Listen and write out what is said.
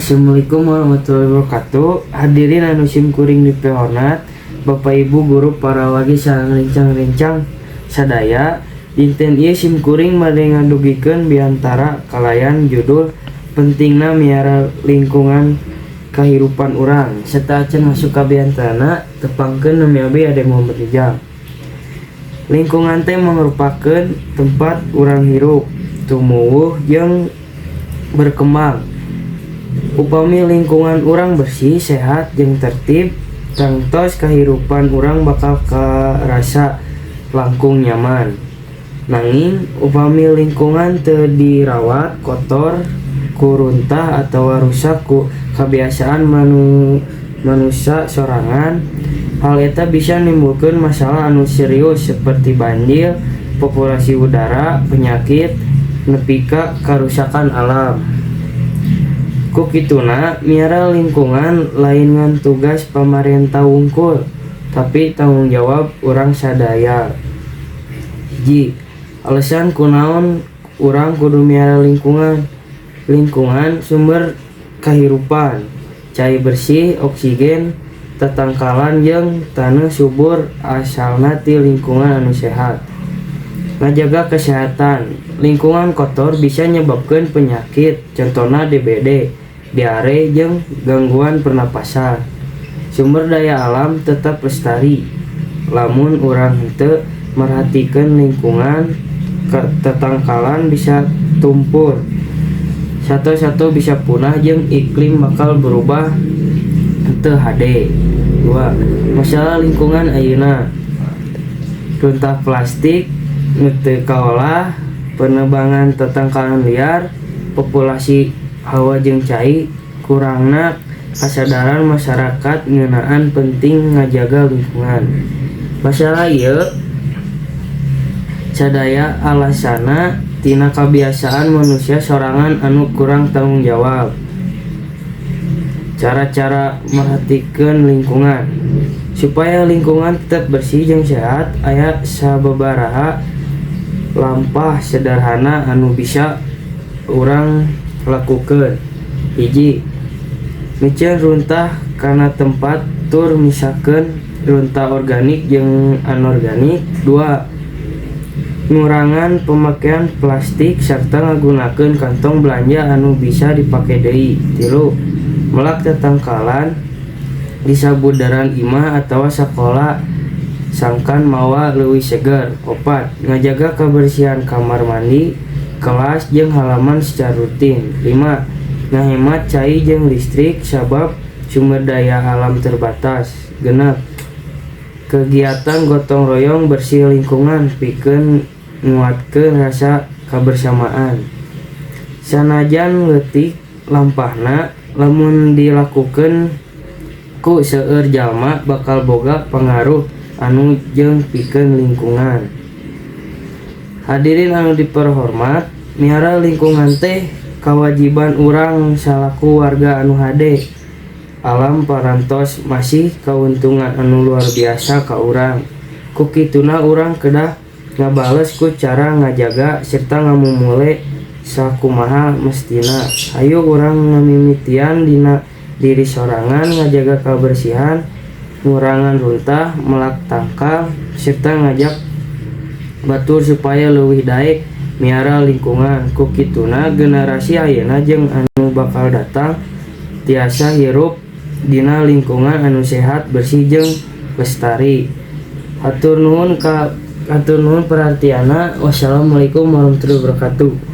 Assalamualaikum warahmatullahi wabarakatuh. Hadirin anu sim kuring dipihormat, Bapak Ibu guru, para wargi sareng rencang-rencang sadaya. Dinten ieu sim kuring bade ngadugikeun biantara kalayan judul "Pentingna Miara Lingkungan Kahirupan Urang". Sateuacan masuk ka biantarana, tepangkeun, nami abdi Ade Muhammad Rijal. Lingkungan teh mangrupakeun tempat urang hirup, tumuwuh jeung berkembang. Upami lingkungan urang bersih, sehat, jeung tertib, tangtos kahirupan urang bakal karasa langkung nyaman. Nanging upami lingkungan teu dirawat, kotor ku runtah atawa rusak ku kabiasaan manusa sorangan, hal eta bisa nimbulkeun masalah anu serius seperti banjir, polusi udara, penyakit, nepi ka karusakan alam. Ku kituna, miara lingkungan lain ngan tugas pamarentah wungkul, tapi tanggung jawab urang sadaya. 1. Alasan kunaon urang kudu miara lingkungan. Lingkungan sumber kahirupan. Cai bersih, oksigen, tatangkalan jeung taneuh subur asalna ti lingkungan anu sehat. Ngajaga kesehatan. Lingkungan kotor bisa nyebabkeun penyakit, contohna DBD, diare, jeung gangguan pernapasan. Sumber daya alam tetap lestari. Lamun urang henteu merhatikeun lingkungan, tetangkalan bisa tumpur, sato-sato bisa punah, jeung iklim bakal berubah henteu hade. 2. Masalah lingkungan ayeuna: runtah plastik nu teu kaolah, penebangan tetangkalan liar, polusi hawa jeung cai, kurangna kasadaran masyarakat ngeunaan penting ngajaga lingkungan. Masalah ieu sadaya asalna tina kabiasaan manusia sorangan anu kurang tanggung jawab. Cara-cara merhatikeun lingkungan. Supaya lingkungan tetap bersih jeung sehat, aya sababaraha lampah sederhana anu bisa urang lakukeun. 1. Miceun runtah kana tempat tur misahkeun runtah organik jeung anorganik. 2. Ngurangan pemakaian plastik sarta ngagunakeun kantong belanja anu bisa dipake deui. 3. Melak tetangkalan di sabudaran imah atawa sakola sangkan mawa leuwih seger. 4. Ngajaga kabersihan kamar mandi, kelas, jeung halaman secara rutin. 5. Ngahemat cai jeung listrik sabab sumber daya alam terbatas. 6. Kegiatan gotong royong bersih lingkungan pikeun nguatkeun rasa kabersamaan. Sanajan leutik lampahna, lamun dilakukeun ku seueur jalma bakal boga pangaruh anu jeuh pikeun lingkungan. Hadirin anu diperhormat, miara lingkungan teh kawajiban urang salaku warga anu hade. Alam parantos masih kauntungan anu luar biasa ka urang. Ku kituna urang kedah ngabales ku cara ngajaga serta ngamumule sakumaha mestina. Hayu urang ngamimitian dina diri sorangan, ngajaga kabersihan, ngurangan runtah, melak tangkal, serta ngajak batur supaya leuwih daek miara lingkungan. Ku kituna generasi ayeuna jeung anu bakal datang tiasa hirup dina lingkungan anu sehat, bersih, jeung lestari. Hatur nuhun perhatianna. Wassalamualaikum warahmatullahi wabarakatuh.